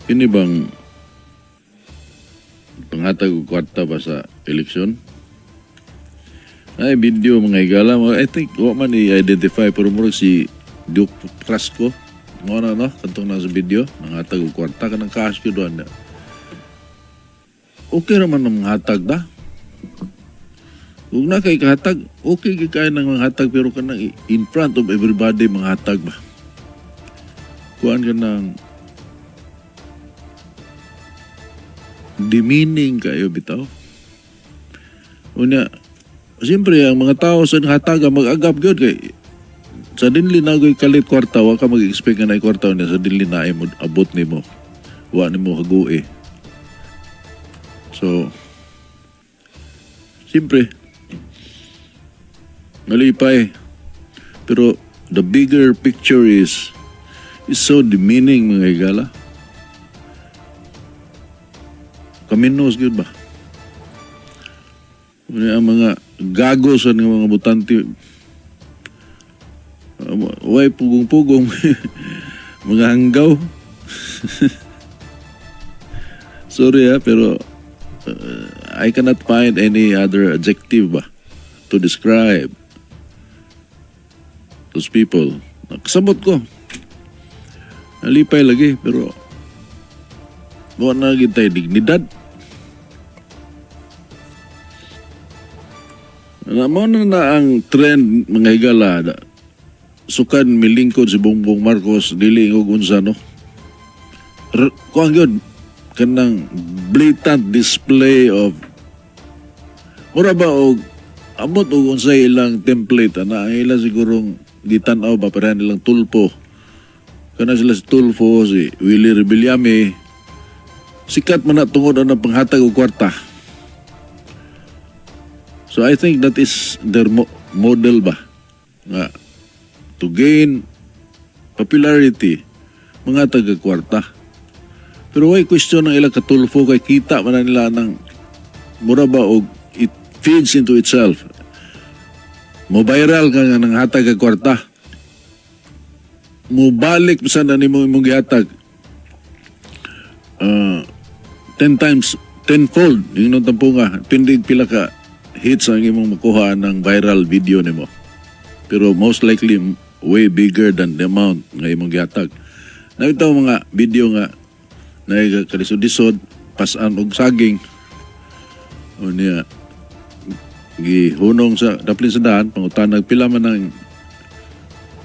Kini bang panghatag og kwarta ba sa eleksyon? Ay, video, mga higala mo. I think wa man i-identify, pero murag si Duke Frasco. Mo na, no? Katong nasa video, nanghatag og kwarta kanang cash gyud na. Okay raman ang manghatag da. Kung na kay kahatag, okay gyud kay nang manghatag, pero kanang in front of everybody manghatag ba. Kuan ka ng demeaning kayo bitaw. Unya, siyempre ang mga tao sa hataga mag-agap gyud kay suddenly na goy kalit kwarta, wa ka mag-expect nga naay kwarta niya, suddenly na ay mo abot nimo. Wa nimo hagui. So, siyempre, nalipay. Pero the bigger picture is so demeaning, mga higala. Kaminos gyud ba? Unya, ang mga gago sa nga mga butante, way pugong-pugong, mga hanggaw. Sorry ha, pero I cannot find any other adjective ba to describe those people. Nakasabot ko. Nalipay lagi, pero wa na gyud tay dignidad. Na mo na na ang trend, mga higala. Sukan milingkod si Bongbong Marcos, dili og unsa, no. Kuan gyud kanang blatant display of mura ba og amot og unsay ilang template ana, ang ilang sigurong gitan-aw ba, pareha nilang Tulfo. Kana sila si Tulfo, si Willie Revillame, sikat man na tungod ang panghatag og kwarta. So I think that is their model ba nga to gain popularity, mga taga kwarta. Pero way question ng ilang katulfo kay kita man na nila ng mura ba og it feeds into itself. Mo viral ka nga nang hatag og kwarta. Mo balik sa na nimo imong gihatag. 10 times, tenfold yung tampo nga, depende pila ka hits ang imong makuha ng viral video nimo, pero most likely way bigger than the amount nga imong gihatag na ito. Mga video nga nagkalisod-lisod pasan og saging o niya gihunong sa daplin sa daan, pangutanag pila man ang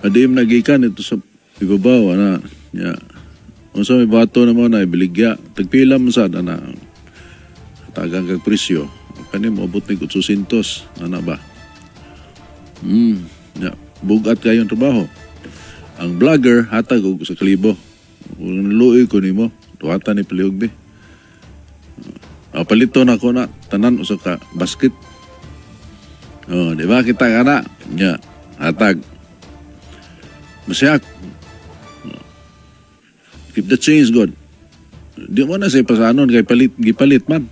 adim na gikan ito sa ibabaw ana ya. Unsa may bato na mo na ibaligya, tagpila man sad ana, tagang kag presyo kani, moabot ni 800 ana ba. Ya, bugat kayong trabaho. Ang vlogger hatag og sa kalibo. Kung luoy ko nimo, duhatan ni palihog be. Ah, palito na ko na tanan usa ka basket. Oh, di ba kita kana? Nya, hatag. Masyak. Keep the change, God. Di mo na sa ipasanon kay palit gipalit man.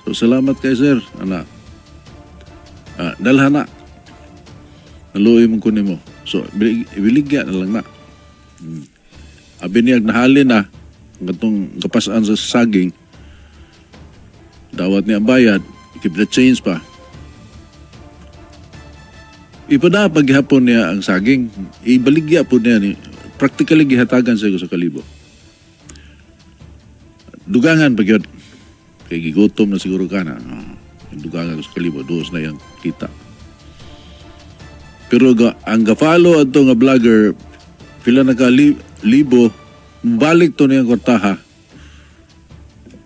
So salamat kay sir, ana. Ah, dalhan na. Naluoy mong kunin mo. So, ibiligya na lang na. Abi niya nahalin na katong kapasaan sa saging. Dawat niya ang bayad, keep the change pa. Ipada paghapon niya ang saging, ibaligya po niya ni practically gihatagan sa kalibo. Dugangan pa gyud. Kay gigutom na siguro ka na. Oh, dugangan sa kalibo, duos na yang kita. Pero ang ga-follow adto nga vlogger, pila na ka libo, balik to niyang kwartaha.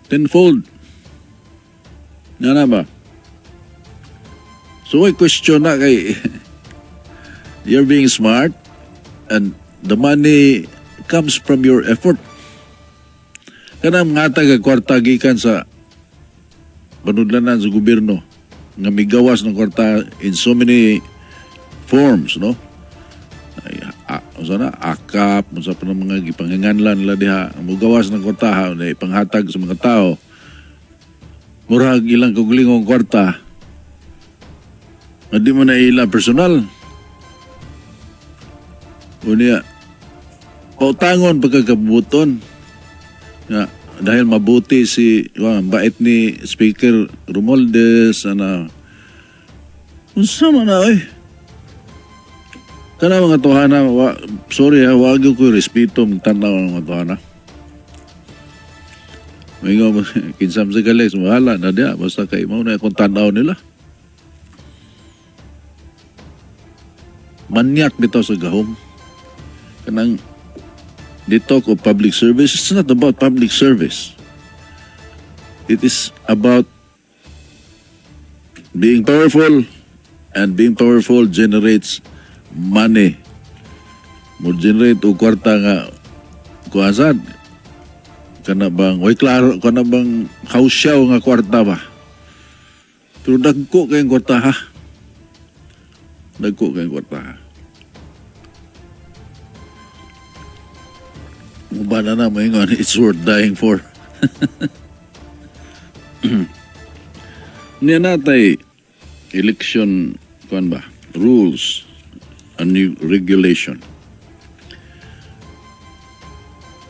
Tenfold. Nga na ba? So, may question na kay you're being smart and the money comes from your effort. Kanang mga taga kwarta gikan sa panudlanan sa gobyerno nga migawas ng kwarta in so many forms, no? Ay, unsa na, akap, unsa pa ng mga gipanganganlan nila diha, ang mugawas ng kwarta na ipanghatag sa mga tao. Murag ilang kaugalingong kwarta nga di mo na ila personal. Unya, Pautangon pagkakabuton. Nga, dahil mabuti si, wa, ang bait ni Speaker Romualdez, ana, unsa man na, oy. Kana mga tuhana, wa, sorry ha, wag ko respeto magtanaw ang mga tuhana. Mingo kinsam sa Galex, bahala na diya, basta kay mao na akong tanaw nila. Manyak bitaw sa gahom. Kanang they talk of public service, it's not about public service. It is about being powerful, and being powerful generates money. Mo generate og kwarta nga kuasan kana bang way klaro, kana bang kausyaw nga kwarta ba, pero dagko kayong kwarta ha, dagko kayong kwarta ha. Muba na na moingon, it's worth dying for. Niya natay election kuan ba, rules and new regulation.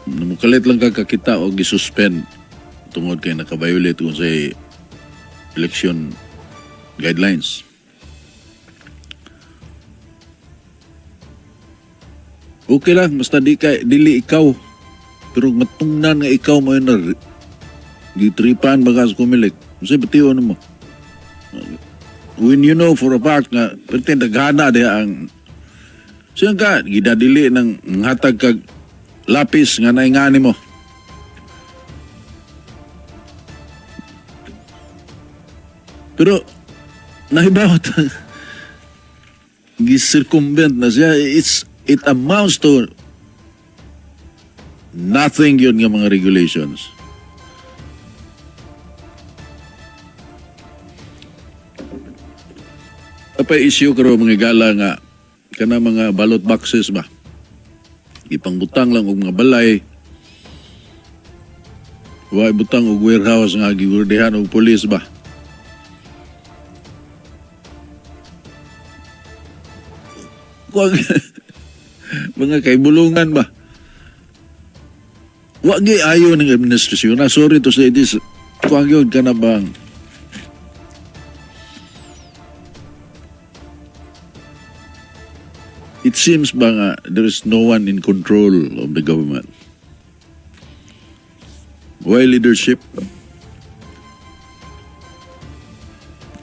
Mukalit lang ka kakita og gisuspend tungod kay naka-violate kung sa election guidelines. Okay lang, basta di ka, dili ikaw. Pero matungnan nga ikaw mo yun na gitripan ba ka sa Comelec. Kasi batiwan mo. When you know for a fact nga, pretend daghana diha ang siya ka, gidadili ng hatag kag lapis nga naingani mo. Pero nahibawat gi-circumvent na siya. It amounts to nothing yun nga mga regulations. Apay issue karo mga gala nga kana mga ballot boxes ba, ipangbutang lang og mga balay, wa ibutang og warehouse nga gigurdehan og pulis ba. Kuwag, mga kaibulungan ba. Wa gyud ayo ng administrasyon. Na, sorry to say this, kuwag yun ka na bang it seems ba nga there is no one in control of the government. Why leadership?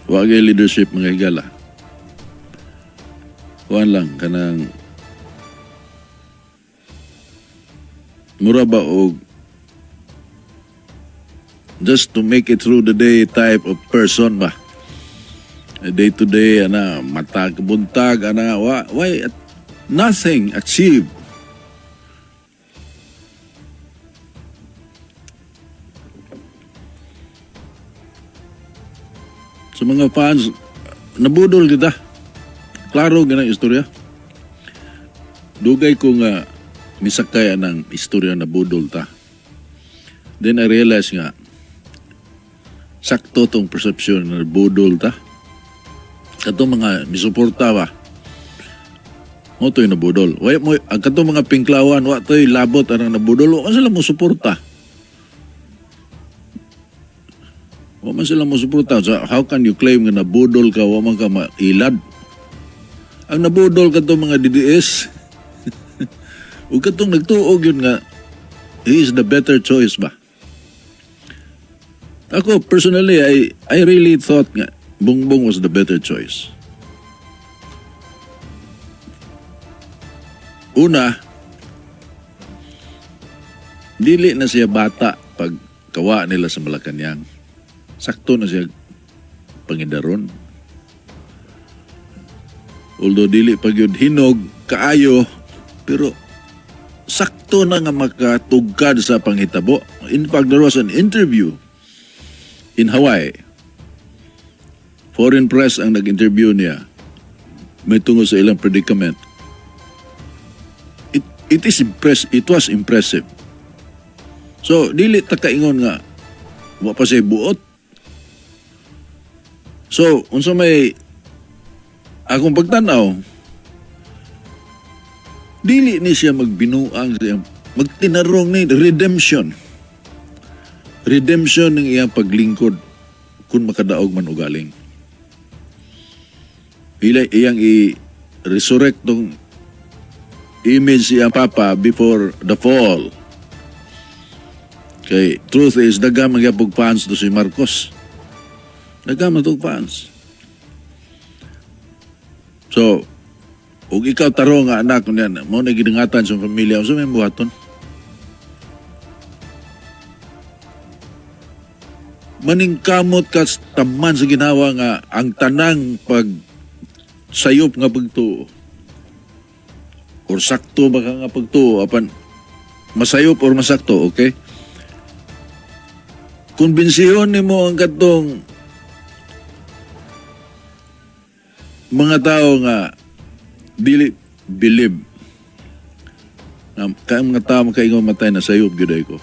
Wag leadership mga higala. Kuan lang, kanang mura ba og just to make it through the day type of person ba? Day to day, ana, matag, buntag, ana, why, nothing achieved. Sa mga fans, nabudol kita. Klaro ganang istorya. Dugay ko nga misakay ang istorya, nabudol ta. Then I realized nga, sakto tong perception na nabudol ta. Katong mga misuporta ba, mo to'y nabudol. Way mo, ang katong mga pinklawan, wa to'y labot anang nabudol. Wa man sila mo suporta. Wa man sila mo suporta. So, how can you claim nga nabudol ka, wa man ka mailad? Ang nabudol katong mga DDS, ug katong nagtuog yun nga, he is the better choice ba? Ako, personally, I really thought nga, Bongbong was the better choice. Una, dili na siya bata pag kawa nila sa Malacanang. Sakto na siya pangidaron. Although dili pa gyud hinog, kaayo, pero sakto na nga makatugkad sa panghitabo. In fact, there was an interview in Hawaii. Foreign press ang nag-interview niya may tungo sa ilang predicament. It was impressive. So, dili ta kaingon nga wa pa siya buot. So, unsa may akong pagtan-aw, Dili ni siya magbinuang sa iyang magtinarong ni redemption. Redemption ng iyang paglingkod kung makadaog man ugaling. Ila iyang i-resurrect tong image iyang papa before the fall. Kay truth is, daga magyapog fans to si Marcos. Daga man tog fans. So, ug ikaw tarong nga anak niyan, mo na gidangatan sa pamilya, unsa may buhaton? Maningkamot ka sa taman sa ginawa nga ang tanang pag sayop nga pagtuo or sakto ba ka nga pagtuo, apan masayop or masakto, okay? Kumbinsiyon nimo ang katong mga tao nga dili believe na kay mga tao makaingon matay na sayop gyud ay ko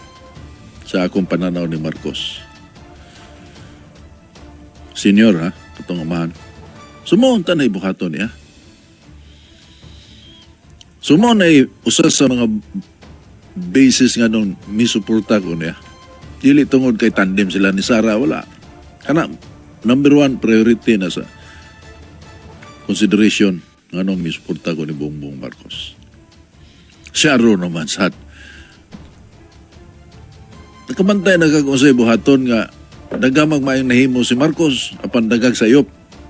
sa akong pananaw ni Marcos. Senior ha, katong amahan. Sumuon ta na ibuhaton niya. Sumuon ay usa sa mga basis nga nung misuporta ko niya. Dili tungod kay tandem sila ni Sara, wala. Kana, number one priority na sa consideration nga nung misuporta ko ni Bongbong Marcos. Siya ro naman sa nakabantay na kag unsay buhaton nga dagamag maayong nahimo si Marcos apan dagag sayop.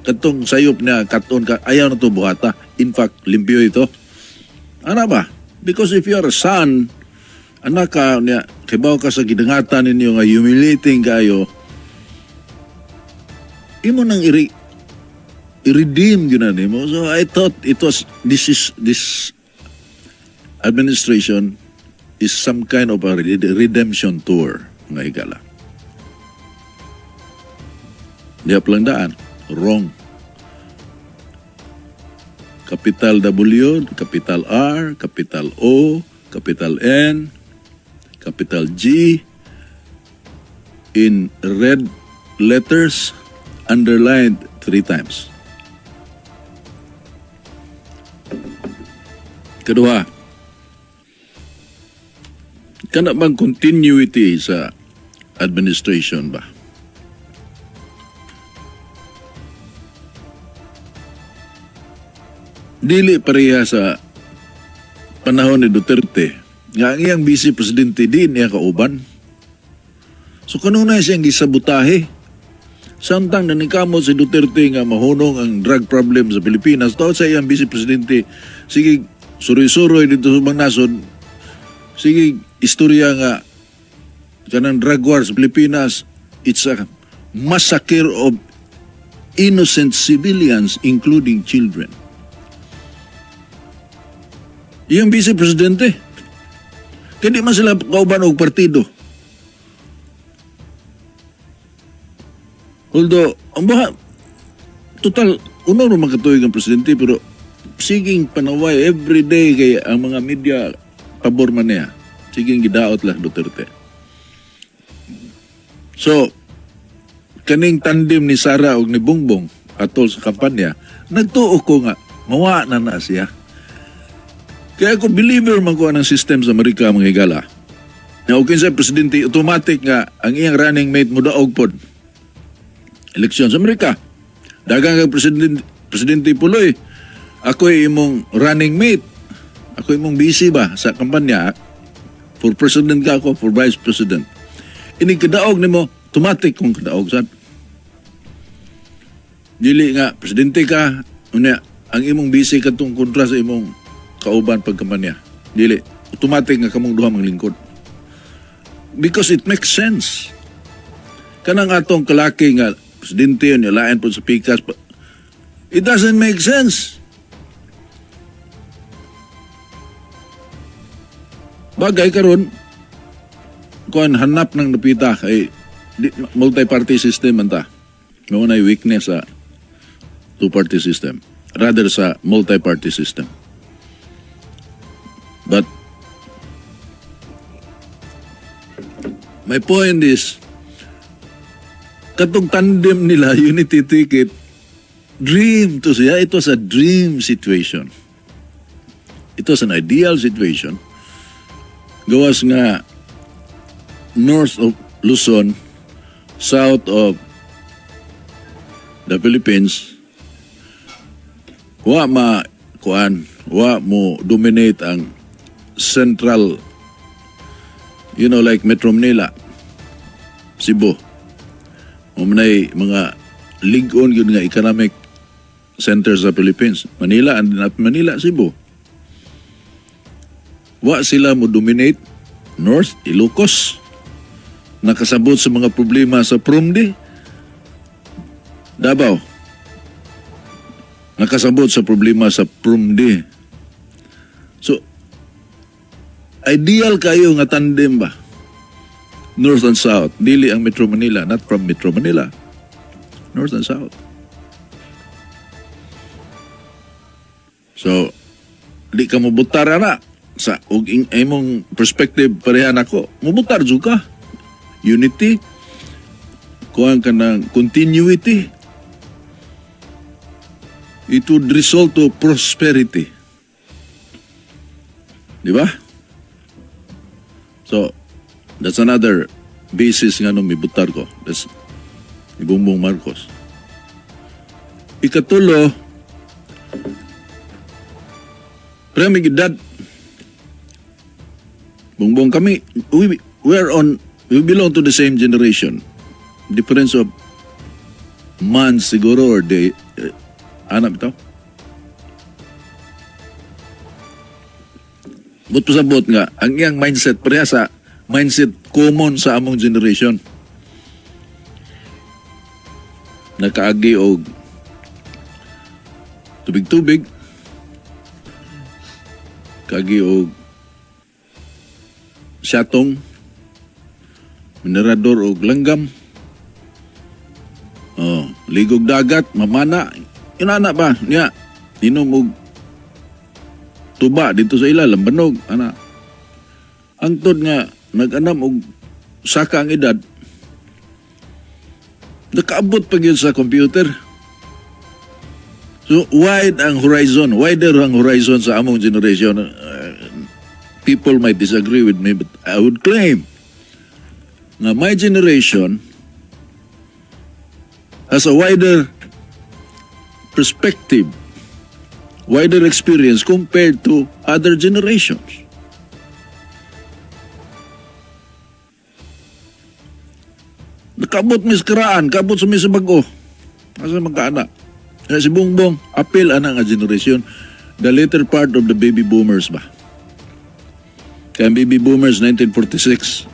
Katong sayop niya katon ka ayaw na to buhata. In fact, limpyo ito. Ana ba? Because if you are a son, anak ka niya, kibaw ka sa gidangatan ninyo nga humiliating kayo, imo nang i-redeem gyud na nimo. So I thought it was this is this administration is some kind of a redemption tour, mga higala. Di lang daan. Wrong. Capital W, capital R, capital O, capital N, capital G, in red letters, underlined 3 times. Kaduha, kana bang continuity sa administration ba? Dili pareha sa panahon ni Duterte nga ang iyang vice presidente di niya kauban. So kanunay siyang gisabotahe. Samtang naningkamot si Duterte nga mahunong ang drug problem sa Pilipinas, tawad sa iyang vice presidente, sige suroy-suroy dito sa ubang nasod, sige istorya nga kanang drug war sa Pilipinas, it's a massacre of innocent civilians including children. Iyang vice presidente, kaya di man sila kauban og partido. Although, ang baha, total, uno ro makatuig ang presidente, pero siging panaway everyday kay ang mga media pabor man niya. Siging gidaot lah Duterte. So, kaning tandem ni Sara og ni Bongbong atol sa kampanya, nagtuo ko nga, mawa na na siya. Kaya ako believer man ko ng system sa Amerika, mga higala. Na okay sa presidente, automatic nga ang iyang running mate mo daog pod. Eleksyon sa Amerika. Dagang kag presidente Puloy, ako imong running mate. Ako imong busy ba sa kampanya? For president ka ako, for vice president. Inig kadaog nimo, automatic kung kadaog sad. Dili nga presidente ka, unya ang imong busy kadtong kontra sa imong kauban pagkampanya. Dili, automatic nga kamong duha manglingkod. Because it makes sense. Kanang atong kalaki nga presidente yun, lain po sa pikas. It doesn't make sense. Bagay karon kuan hanap ng napita kay multi-party system man ta. Mao na weakness sa two-party system rather sa multi-party system. But my point is, katong tandem nila, unity ticket, dream to siya. It was a dream situation. It was an ideal situation. Gawas nga north of Luzon, south of the Philippines, wa ma kuan, wa mo dominate ang central, like Metro Manila, Cebu. Mao nay mga lig-on gyud nga economic center sa Philippines. Manila and Manila, Cebu. Wa sila mo dominate North Ilocos. Nakasabot sa mga problema sa Promdi. Davao. Nakasabot sa problema sa Promdi. So, ideal kayo nga tandem ba? North and South. Dili ang Metro Manila, not from Metro Manila. North and South. So, di ka mubutar ana sa og imong perspective pareha nako. Mubutar jud ka. Unity. Kuan ka ng continuity. It would result to prosperity. Di ba? So, that's another basis nga nung mibutar ko. That's ni Bongbong Marcos. Ikatulo, pero may edad. Bongbong kami, we belong to the same generation. Difference of months siguro or day, anak ito. But pasabot nga, ang iyang mindset, pareha sa mindset common sa among generation. Nakaagi og tubig-tubig, kaagi og syatong, minerador og langgam, oh, ligog dagat, mamana, inana ba? Niya, inom og tuba dito sa ila, lambanog, ana. Angtod nga, nag-anam og saka ang edad, nakaabot pa gyud sa computer. So, wide ang horizon, wider ang horizon sa among generation. People might disagree with me, but I would claim na my generation has a wider perspective, wider experience compared to other generations. Nakabot mi sa karaan, kabot sa mi sa bag-o. Asa magkaana? Kaya si Bongbong, apil ana nga generation, the later part of the baby boomers ba? Kaya ang baby boomers 1946,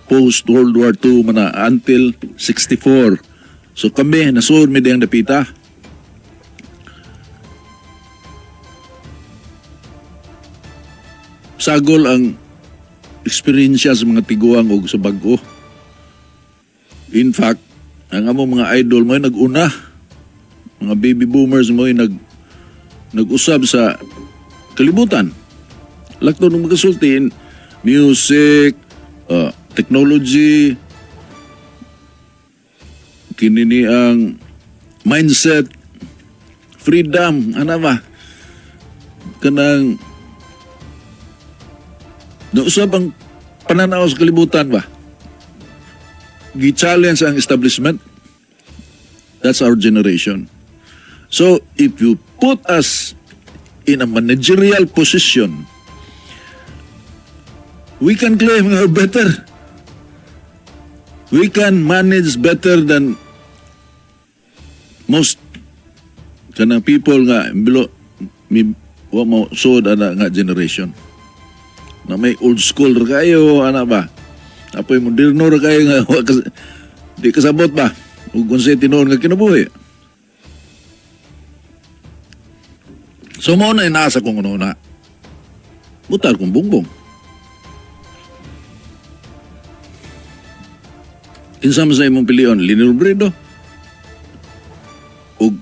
post World War II mana until 64. So kami, nasuod mi diyang dapita. Sagol ang eksperyensya sa mga tiguang og sa bag-o. In fact, ang among mga idol mo nag-una, mga baby boomers mo nag-usab sa kalibutan. Lakto nung magasulti, music, technology, kinini ang mindset, freedom, ano ba? Kanang nausab ang pananaw sa kalibutan ba? Gi-challenge ang establishment. That's our generation. So, if you put us in a managerial position, we can claim we are better. We can manage better than most kanang people nga below mi wa mo sud ana nga generation. Na may old school ra kayo ana ba? Apoy moderno ra kayo nga wa di kasabot ba? Ug unsay tinuod nga kinabuhi. So mao na inaasa kong una. Butar kong Bongbong. Kinsa man sa imong pilion, Leni Robredo? Og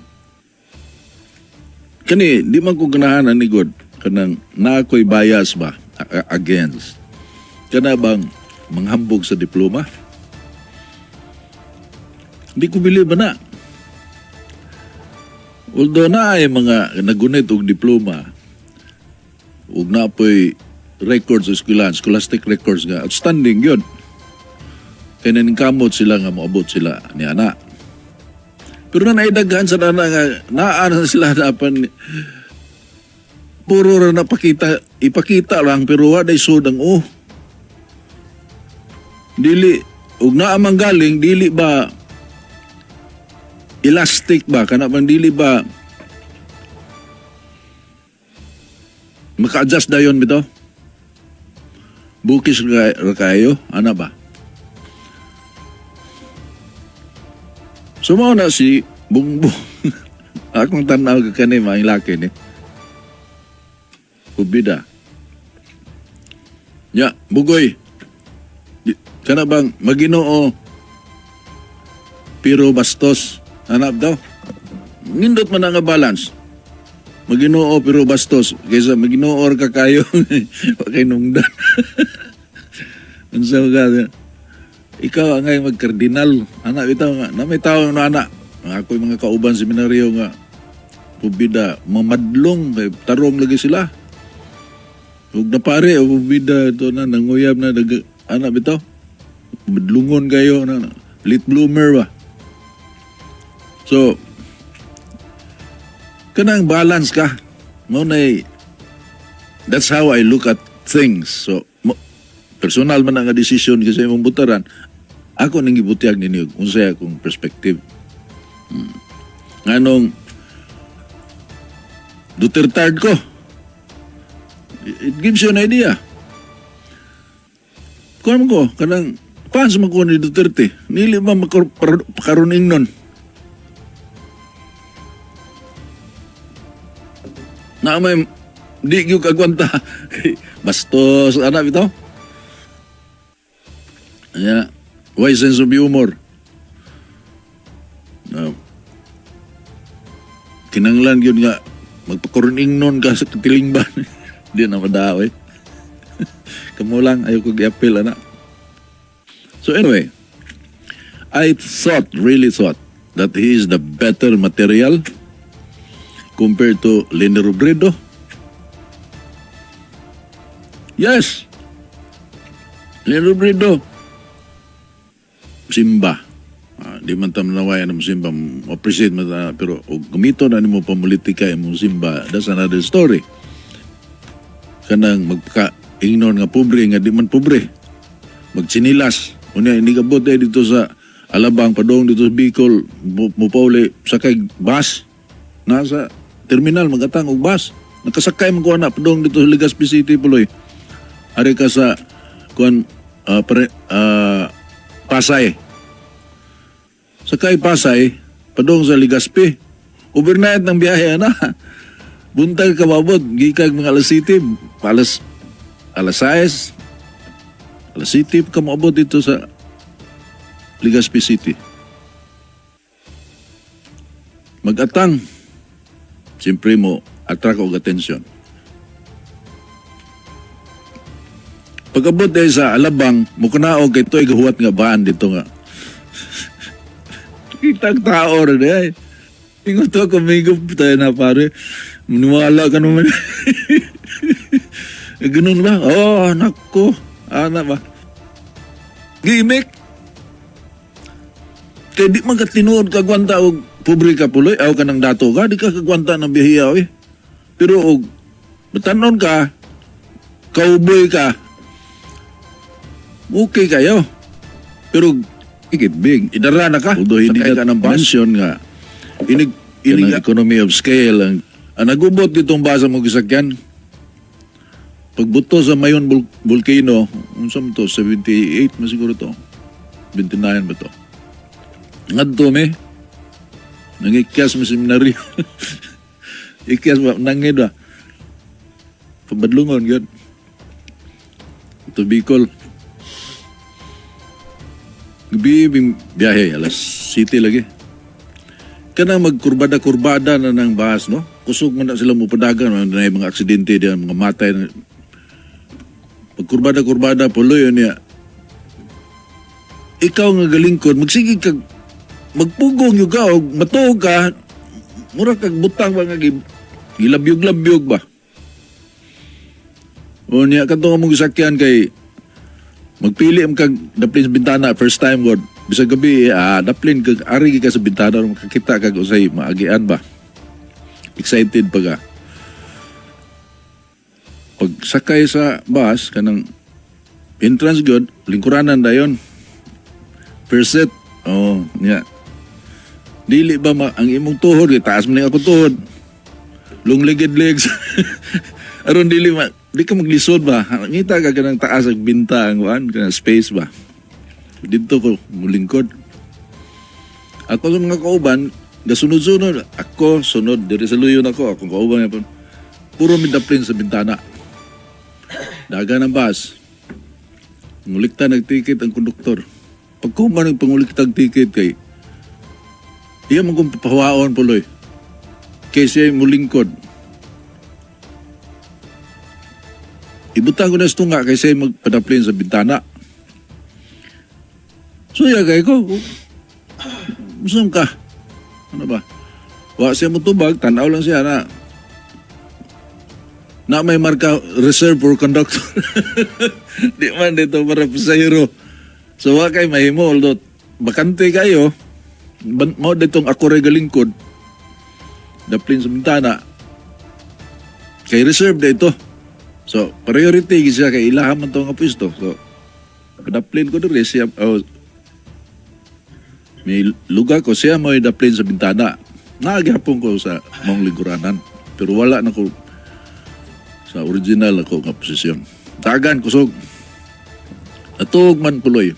kani di man ko ganahan ani god kanang naa ko'y bias ba against kana bang manghambog sa diploma? Di ko believe na. Although na ay mga nagunit og diploma, Ug naa po'y records sa eskwelahan, scholastic records nga outstanding yun. Kay naningkamot sila nga moabot sila ni ana. Pero na naidaghan sa nana nga naa na sila dapan puro ra napakita, ipakita lang, pero wa day sud ang oh. Dili ug naa man galing, dili ba elastic ba kana bang dili ba maka-adjust dayon bitaw? Bukis ra kayo, ana ba? So mao na si Bongbong. Akong tan-aw ka kani maayong laki ni. Kubida. Ya, bugoy. Di, kana bang maginoo pero bastos, hanap daw. Nindot man ang balance. Maginoo pero bastos kaysa maginoo ra ka kayo wa kay nungdan. Unsa ka? Ikaw ang ngay magkardinal. Anak bitaw nga na may tawo na anak. Ako mga kauban seminaryo nga pubida mamadlong kay tarong lagi sila. Ug na pare o pubida to na nanguyab na nag, anak bitaw. Madlungon kayo na late bloomer ba. So kanang balance ka. Mao nay, that's how I look at things. So mo, personal man ang desisyon kasi imong butaran. Ako ning gibutyag ninyo unsay akong perspective. Nganong Duterte ko. It gives you an idea. Kuan ko, kanang fans man ko ni Duterte. Nili ba makaroon nun? Na may di gyud kagwanta. Bastos anak bitaw. Yeah. Why sense of humor? Na kinanglan gyud nga magpakaroon nun ka sa katilingban. Di na madaw eh. Kamo lang, ayaw ko gi-appeal, ana. So anyway, I thought, really thought, that he is the better material compared to Leni Robredo. Yes. Leni Robredo. Simba. Di man ta manawayan ng simba, appreciate man ta, pero og gamito na nimo pamulitika imong simba, that's another story. Kanang magka-ingnon nga pobre, nga di man pobre. Magtsinilas. Unya, hindi ka bote dito sa Alabang, padong dito sa Bicol, mupauli, sakay bus. Nasa terminal, magatang og bus. Nakasakay man ko na, padong dito sa Legazpi City, puloy. Ari ka sa, kuan, pre, Pasay. Sakay Pasay, padong sa Legazpi. Overnight ng biyahe, ana. Buntag ka mabot, gikag mga alas city, alas 6, alas city ka maabot dito sa Legazpi City. Magatang, siyempre mo, attract og attention. Pag-abot dahil sa Alabang, mukanaog kay to'y gahuwat nga baan dito nga. Kitang tao rin eh. Ingon to, kumigop tayo na pare. Maniwala ka naman. Ganun ba? Oh, anak ko. Anak ba? Gimik. Kaya di man ka tinuod kagwanta og pobre ka puloy, aw ka ng dato ka, di ka kagwanta ng bihiya eh. Pero og batanon ka, cowboy ka, okay kayo. Pero ikit big, idara na ka. Although hindi ka ng pension nga, inig economy of scale, ang nagubot ditong basa mo gisakyan, pagbuto sa Mayon Volcano, unsa man to, 78 man siguro to, 29 ba to? Ngadto me, nangikyas mo seminaryo. Ikyas ba, nangid ba? Pabadlungon, yun. Ito Bicol. Gabi, biyahe, alas city lagi. Kanang magkurbada-kurbada na ng bahas, no? Kusog man na sila mupadagan, na yung mga aksidente diyan, mga matay. Pagkurbada-kurbada, puloy yun niya. Ikaw nga galingkod, magsige kag magpugong yung ka, o matuog ka, mura kag butang ba nga gilabyog-labyog ba? Unya kadto nga mong sakyan kay magpili man kag daplin sa bintana first time god. Bisag gabi daplin kag ari ka sa bintana makakita kag usay maagian ba. Excited pa ka. Pag sakay sa bus kanang entrance good, lingkuranan dayon. First set. Oh, nya. Dili ba ang imong tuhod kay taas man ni ako tuhod. Long legged legs. Aron dili ma di ka maglisod ba? Ngita ka kanang taas ag binta ang kuan kanang space ba. Didto ko mulingkod. Ako sa mga kauban, gasunod-sunod. Ako sunod diri sa luyon ako, akong kauban yapon. Puro mi daplin sa bintana. Daga ng bus. Ngulikta nagticket ang konduktor. Pagkuman ng pangulikta ang ticket kay iya man kong papahawaon puloy. Kay siya mulingkod. Ibutang ko na sa tunga kay siya magpadaplin sa bintana. So iya kay ko. Musam ka. Ano ba? Wa siya motubag, tanaw lang siya na na may marka reserve for conductor. Di man dito para pasahero. So wa kay mahimo although bakante kayo mao ditong ako ray galingkod daplin sa bintana kay reserve dito. So priority gyud siya kay ilaha man to nga pwesto. So daplin ko diri siya, oh, may lugar ko siya mo daplin sa bintana. Naagihapon ko sa mong lingkuranan pero wala na ko sa original ako nga posisyon. Dagan kusog. Natuog man puloy.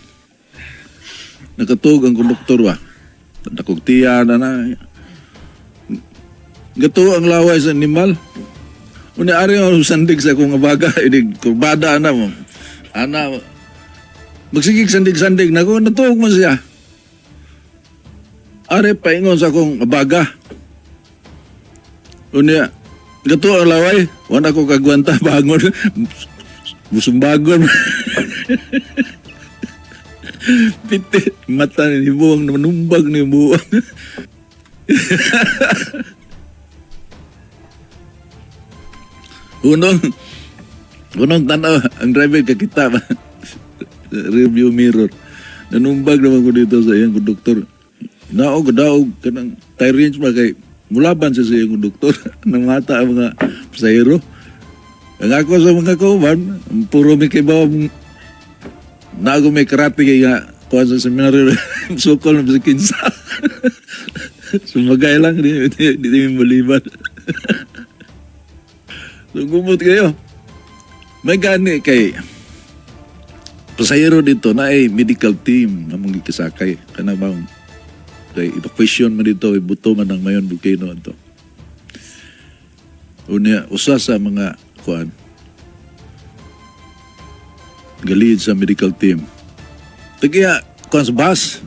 Nakatuog ang konduktor ba. Nakog tiya na na. Gato ang laway sa animal. Una ari ang sandig sa akong abaga. Inig kurbada ana mo. Ana magsigig sandig-sandig nako natuog man siya. Ari paingon sa akong abaga. Unya gato ang laway, wala ko kagwanta bangon. Busumbagon. Piti, mata ni buwang manumbag ni buwang. Unong, unong tanaw, ang driver kakita ba? Review mirror. Nanumbag naman ko dito sa iyang konduktor. Naog, daog, kanang tire range ba kay mulaban siya sa iyang konduktor. Namata ang mga pasahero. Ang ako sa mga kauban, puro may kibaw, nago may karate kay nga, kuha sa seminaryo, sukol na sa kinsa. Sumagay lang, di maliban. So, gumot kayo. May gani kay pasahero dito na ay medical team na mong gikasakay. Kana bang kay evacuation man dito, ibuto man ang Mayon Volcano ato. Unya, usa sa mga kuan galid sa medical team. Tagiya, kuan sa bus,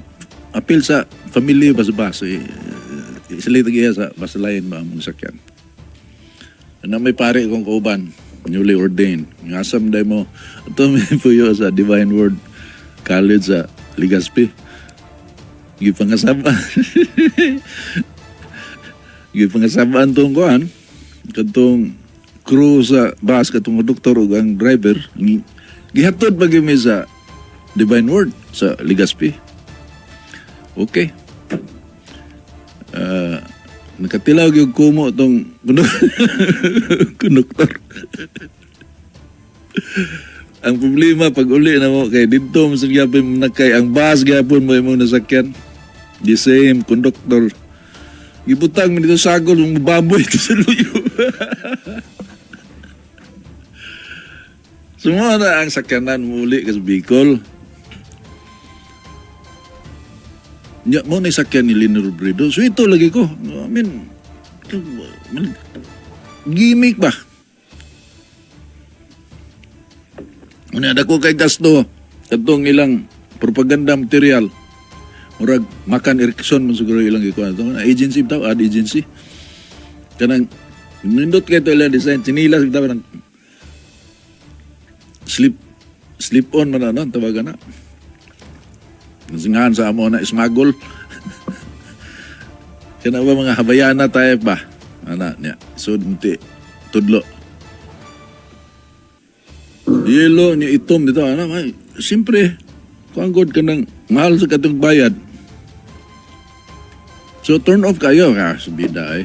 apil sa family ba sa bus, eh, sila tagiya sa bus line ba ang mga sakyan. Na may pare kong kauban, newly ordained. Ngasam day mo, ito may puyo sa Divine Word College sa Legazpi. Gipangasabaan. Gipangasabaan tong kuan, katong crew sa bus, katong konduktor ug ang driver, gihatod pa gyud mi sa Divine Word sa Legazpi. Okay. Nakatilaw gyud kumo tong konduktor. Ang problema pag uli na mo kay didto mo sa gyapon nakay ang bus gyapon mo imong nasakyan. The same conductor. Gibutang mo dito sagol ng baboy ito sa luyo. Sumuha na ang sakyanan mo uli ka sa Bicol. Nya mo na sakyan ni Leni Robredo. So ito lagi ko. I mean, gimmick ba? Una, dako kay gasto. Katong ilang propaganda material. Murag Makan Erickson man siguro ilang gikuha. Ito, agency bitaw, ad agency. Kanang nindot kay ito ilang design. Sinilas bitaw ng slip on man ano, tawagan na. Nasinghan sa amo na ismagol. Kana ba mga habayana tayo ba? Ana niya. So, munti, tudlo. Yellow ni itom dito ana may siyempre kuan gud kanang mahal sa katong bayad. So turn off kayo ka sa bida ay.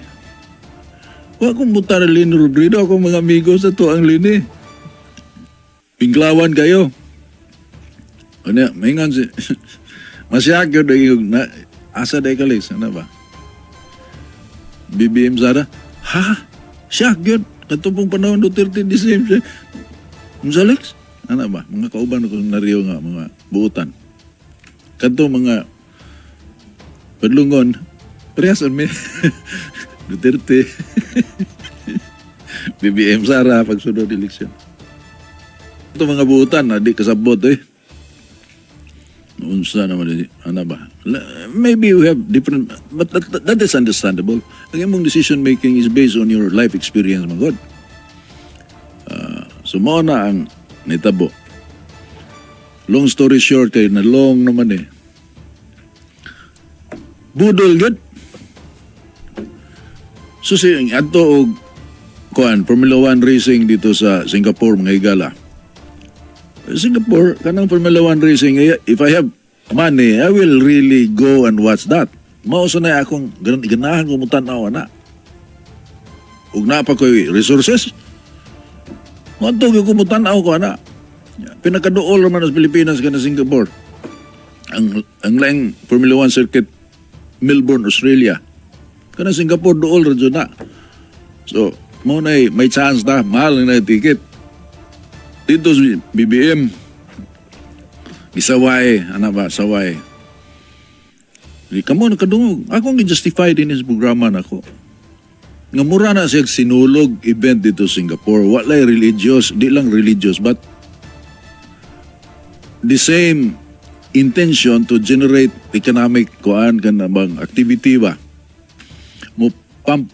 Wa kong muta na Leni Robredo, ako mga amigo sa to ang Leni. Pinglawan kayo. Ano, maingon si masyak yun yung na, asa day kalis, ano ba? BBM Sara, ha? Siya yun. Katong panahon Duterte the same siya. Unsa, Lex? Ano ba? Mga kauban ko nariyo nga mga buutan. Kadto mga padlungon, parehas mi. Duterte. BBM Sara pagsunod eleksyon. Ito mga buutan na di kasabot eh. Unsa naman eh, ano ba? Maybe we have different, but that is understandable. Ang imong decision making is based on your life experience, mga God. So mao na ang nitabo. Long story short kay na long naman eh. Budol gud. So si adto og kuan Formula 1 racing dito sa Singapore, mga higala. Singapore, kanang Formula 1 racing, eh, if I have money, I will really go and watch that. Mao sa na akong ganahan ko mutan-aw na. Ug naa pa ko'y resources. Moadto gyud ko mutan-aw ko ana. Pinakaduol naman sa Pilipinas kana Singapore. Ang laing Formula 1 circuit, Melbourne, Australia. Kana Singapore duol ra jud na. So, mao na may chance na mahal na ticket. Dito si BBM gisaway, ana ba, saway. Di kamo nakadungog. Ako ang gi-justify din sa programa nako. Nga mura na siya sinulog event dito sa Singapore. Walay religious, di lang religious, but the same intention to generate economic kuan kana bang activity ba. Mo pump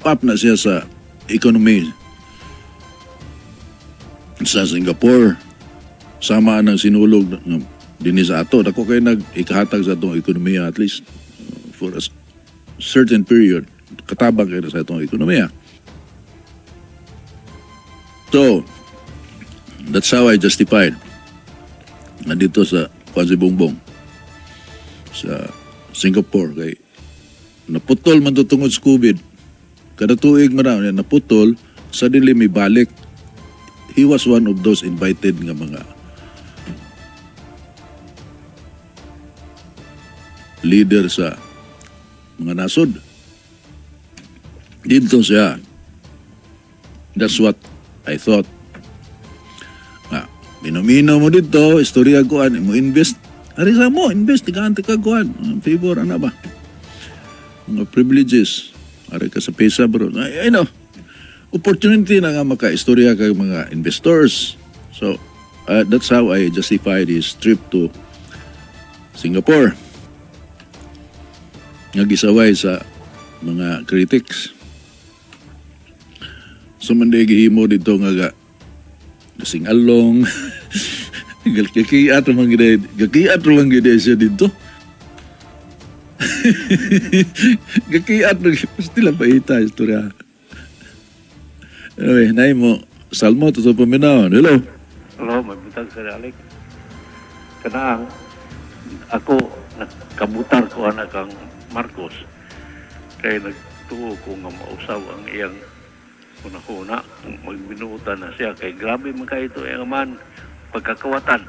up na siya sa economy sa Singapore, sama ng sinulog nga dinhi sa ato. Dako kay nag ikahatag sa atong ekonomiya, at least for a certain period, katabang kay sa atong ekonomiya. So that's how I justified nga dito sa kuan si Bongbong sa Singapore kay naputol man to tungod sa COVID. Kada tuig man na naputol, suddenly may balik. He was one of those invited nga mga leader sa mga nasod. Dito siya. That's what I thought. Ah, minomino mo dito, istorya kuan, mo invest. Ari sa mo, invest, tigaan ka kuan. Favor, ano ba? Mga privileges. Ari ka sa PESA, bro. Ay, I know. Opportunity na nga maka-istorya kag mga investors. So, that's how I justify this trip to Singapore. Nga gisaway sa mga critics. So man di gihimo dito nga ga kasing along. Gakiat man gid, gakiat man gid siya dito. Gakiat man still pa ita istorya. Anyway, nay mo Salmo to paminaw. Hello. Hello, may butag, Sir Alex. Kanang ako nagkabutar ko anak kang Marcos kay nagtuo ko nga mausab ang iyang hunahuna kung magbinuutan na siya kay grabe man kay ito iyang man pagkakawatan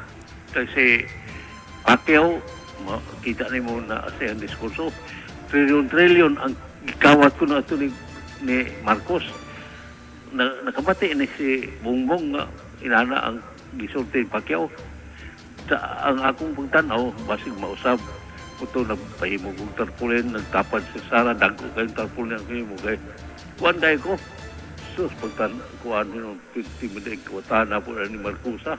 kasi Pacquiao, makita nimo na sa iyang diskurso, trilyon trilyon ang gikawat ko na ito ni Marcos na, nakabati ni si Bongbong nga inana ang gisulti ni Pacquiao. Sa ang akong pagtanaw, basig mausab ito. Nagpahimo kong tarpaulin, nagtapad si Sara, dagko kayong tarpaulin ang himo kay kuan dahil ko sus pagtan kuan nino 50 minute kuwatan na po na ni Marcosa.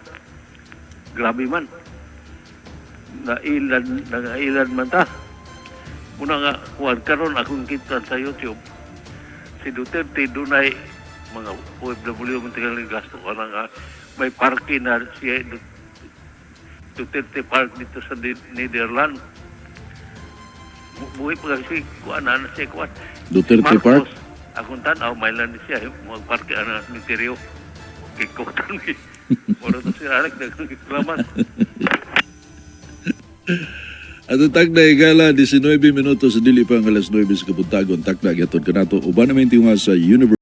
Grabe man, nailan nangailan man ta muna nga kuan. Karon akong kita sa YouTube si Duterte, dunay mga OFW man tingali gasto ka na nga may parke na siya, Duterte Park dito sa Netherlands. Buhi pa kasi kuan na siya kuan. Duterte Marcos, Park. Akong tanaw, may lang siya magparke ana cementerio. Kikutan mi. Mura to, Sir Alex, daghang salamat. At ang takna higala, 19 minuto sa dili pa ang alas 9 sa kabuntagon. Takna, gatod kanato. Uban naman tinga sa Universe.